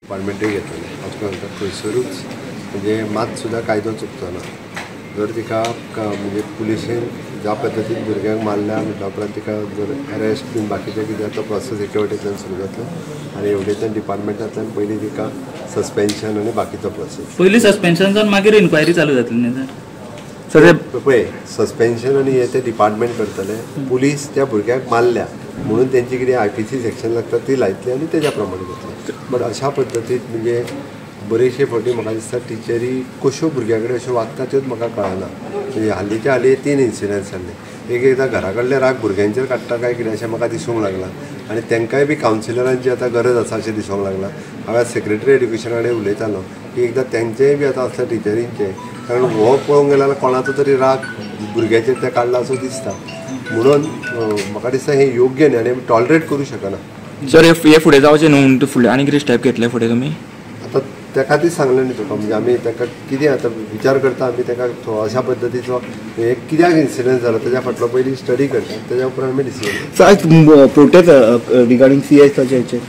डिपार्टमेंटूय घेतलें. हांव तुका सांगता, खंयसरूच म्हणजे मात सुद्दां कायदो चुकचो ना. जर तिका म्हणजे पुलिशेन ज्या पद्दतीन भुरग्यांक मारल्या म्हटल्या उपरांत तिका जर अरेस्ट बीन बाकीचें कितें तो प्रोसेस एके वटेंतल्यान सुरू जातलो आनी हेवटेंतल्यान डिपार्टमेंटांतल्यान पयलीं तिका सस्पेन्शन आनी बाकीचो प्रोसेस. पयलीं सस्पेन्शन जावन मागीर इन्क्वायरी चालू जातली न्ही सर? पळय, सस्पेन्शन आनी हे ते डिपार्टमेंट करतले. पुलीस त्या भुरग्याक मारल्या म्हणून तेंची कितें IPC section लागता ती लायतली आनी तेज्या प्रमाणे जातले. बट अशा पद्दतीन म्हणजे बरेचशे फावटी म्हाका दिसता टिचरी कश्यो भुरग्यां कडेन अश्यो वागता त्योच म्हाका कळना. म्हणजे हालींच्या हालीं 3 इन्सिडंट्स जाल्ले. एक एकदां घरा कडले राग भुरग्यांचेर काडटा काय कितें अशें म्हाका दिसूंक लागलां आनी तांकांय बी कावन्सिलरांची आतां गरज आसा अशें दिसूंक लागलां. हांव आज सेक्रेटरी एड्युकेशना कडेन उलयतालो की एकदां तेंचेय बी आतां असल्या टिचरींचें, कारण हो पळोवंक गेल्यार कोणाचो तरी राग भुरग्याचेर ते काडला असो दिसता. म्हणून म्हाका दिसता हें योग्य न्ही आनी आमी टॉलरेट करूं शकना. सर, हे फुडें जावचें न्हू म्हणून फुडें आनी कितें स्टेप घेतले फुडें तुमी? आतां तेका तीच सांगलें न्ही तुका, म्हणजे आमी ताका कितें आतां विचार करता आमी ताका अशा पद्दतीचो हे कित्याक इन्सिडंट जाला तेज्या फाटलो पयलीं स्टडी करता, तेज्या उपरांत आमी डिसिजन. सर, आज प्रोटेस्ट रिगार्डींग CI हेचेर.